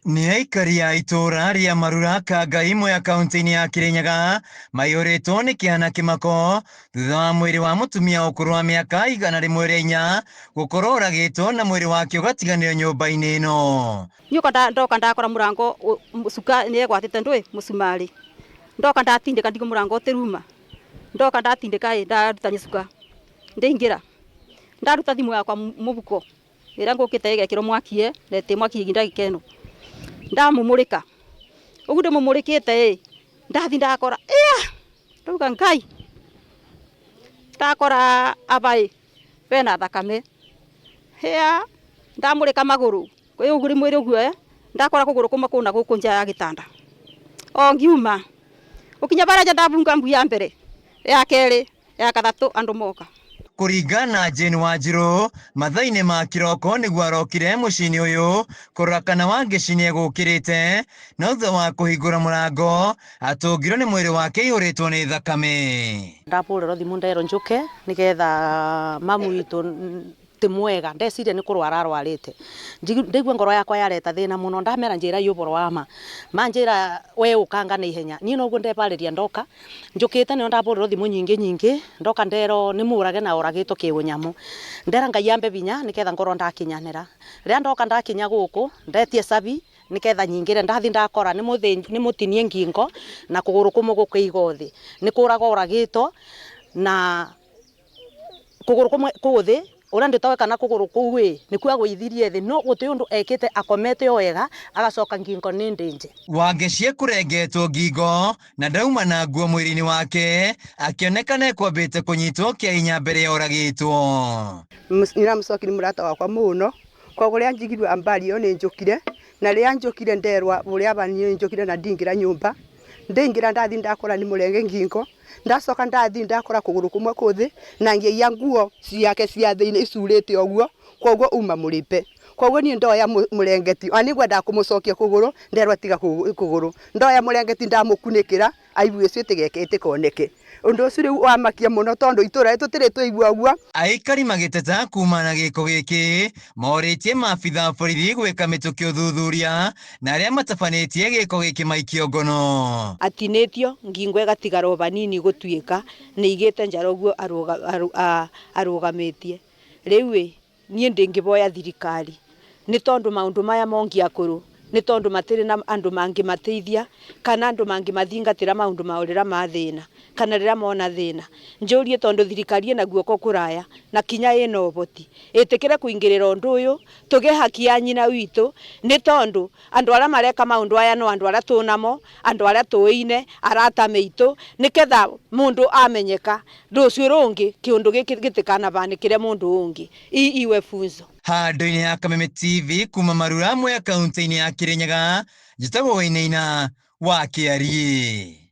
Nĩ aikari a itũũra rĩa Marura Kangai Mwea kaunti-inĩ ya Kirinyaga maiyũrĩtwo nĩ kĩeha na kĩmako thutha wa mwĩrĩ wa mũtumia wa ũkũrũ wa mĩaka 104 gũkorwo ũragĩtwo na mwĩrĩ wake ũgatiganĩrio nyũmba-inĩ ĩno. Nyoka ndoka ndakora murango cuka niegwatite ndui mucumari ndoka ndatindika ndigo murango utiruma ndoka ndatindika ndaruta cuka ndingira ndaruta thimu yakwa mubuko ĩrĩa ngũkĩte ĩgekĩrwo mwaki ĩ na ĩtĩ mwaki ndagĩka ĩno ndamũmũrĩka ũguo ndĩmũmũrĩkĩte ĩ ndathi ndakora ĩa ndauga Ngai ndakora aba ĩ bena thakame hĩa ndamũrĩka magũrũ kwĩ ũguo mwĩrĩ ũguo ĩ ndakora kũgũrũ kũmwe kũna gũkũ nja ya gĩtanda o ngiuma ũkinya baranja ndabunga mbu ya mbere ya kerĩ ya gathatũ andũ moka. Kũringana na Jane Wanjiru, mathaa-inĩ ma kĩroko nĩguo arokire mũciĩ-inĩ ũyũ kũrora kana Wangeci nĩegũkĩrĩte, no thutha wa kũhingũra mũrango atũngirwo nĩ mwĩrĩ wake ĩihũrĩtwo nĩ thakame. Ndabũrĩrwo thimũ nderwo njũke nĩgetha mamu witũ ti mwega ndeciria nĩ kũrwara arwarĩte. Ndaigua ngoro yakwa yareta thĩna mũno ndamera njĩra ũboro wa ma manjĩra we ũkanga na ihenya niĩ noguo ndebarĩria ndoka njũkĩte nĩo ndabũrĩrwo thimũ nyingĩ nyingĩ ndoka ndero nĩ mũrage na oragĩtwo kĩũnyamũ ndera Ngai ambe binya nĩgetha ngorwo ndakinyanĩra rĩrĩa ndoka ndakinya gũkũ ndetie cabi nĩgetha nyingĩre ndathi ndakora nĩ mũtinie ngingo na kũgũrũ kũmwe gũkĩigwo thĩ nĩ kũraga oragĩtwo na kũgũrũ kũmwe kũ thĩ ũrĩa ndĩtoĩ kana kũgũrũ kũu ĩ nĩkuo agũithirie thĩ no gũtĩ ũndũ ekĩte akomete o wega agacoka ngingo nĩ ndĩnje. Wangeci ekũrengetwo ngingo na ndauma na nguo mwĩrĩ-inĩ wake akĩonekana ekwambĩte kũnyitwo kĩa hinya mbere ya oragĩtwo. Nyina Mũcoki nĩ mũrata wakwa mũno koguo rĩrĩa njigirwe ambari ĩyo nĩ njũkire na rĩrĩa njũkire nderwa ũrĩa niĩ njũkire na ndingĩra nyũmba ndingĩra ndathi ndakora nĩ mũrenge ngingo ndacoka ndathi ndakora kũgũrũ kũmwe kũ thĩ na ngĩiya nguo ciake cia thĩinĩ icurĩte ũguo koguo uma mũrĩpe koguo niĩ ndoya mũrengeti ona nĩngwendaga kũmũcokia kũgũrũ nderwo tiga kũgũrũ ndoya mũrengeti ndamũkunĩkĩra aibu ĩcio ĩtigeke ĩtikoneke ũndũ ũcio rĩu wamakia mũno tondũ itũra tũtirĩ twaigua ũguo. Aikari magĩteta kuma na gĩko gĩkĩ morĩtie maabitha a borithi gwĩka mĩtũkĩ ũthuthuria na arĩa matabanĩtie gĩko gĩkĩ maikio ngono. Atinĩtio ngingo ĩgatigara o vanini gũtuĩka nĩ igĩte njara ũguo arũgamĩtie rĩu ĩ niĩ ndĩngĩboya thirikari nĩ tondũ maũndũ maya mongi akũrũ nĩ tondũ matirĩ na andũ mangĩmateithia kana andũ mangĩmathingatĩra maũndũ mao rĩrĩa mathĩna kana rĩrĩa mona thĩna njũrie tondũ thirikari ĩna guoko kũraya na kinya ĩna ũhoti ĩtĩkĩre kũingĩrĩra ũndũ ũyũ tũgĩe haki ya nyina witũ nĩ tondũ andũ arĩa mareka maũndũ aya no andũ arĩa tũnamo andũ arĩa tũĩine arata meitũ nĩketha mũndũ amenyeka rũciũ rũngĩ kĩũndũ gĩkĩ gĩtikanabanĩkĩre mũndũ ũngĩ iwe funzo. Handũ-inĩ ha Kameme TV kuma Marura Mwea kaunti-inĩ ya Kirinyaga, njĩtagwo Wainaina wa Kĩariĩ.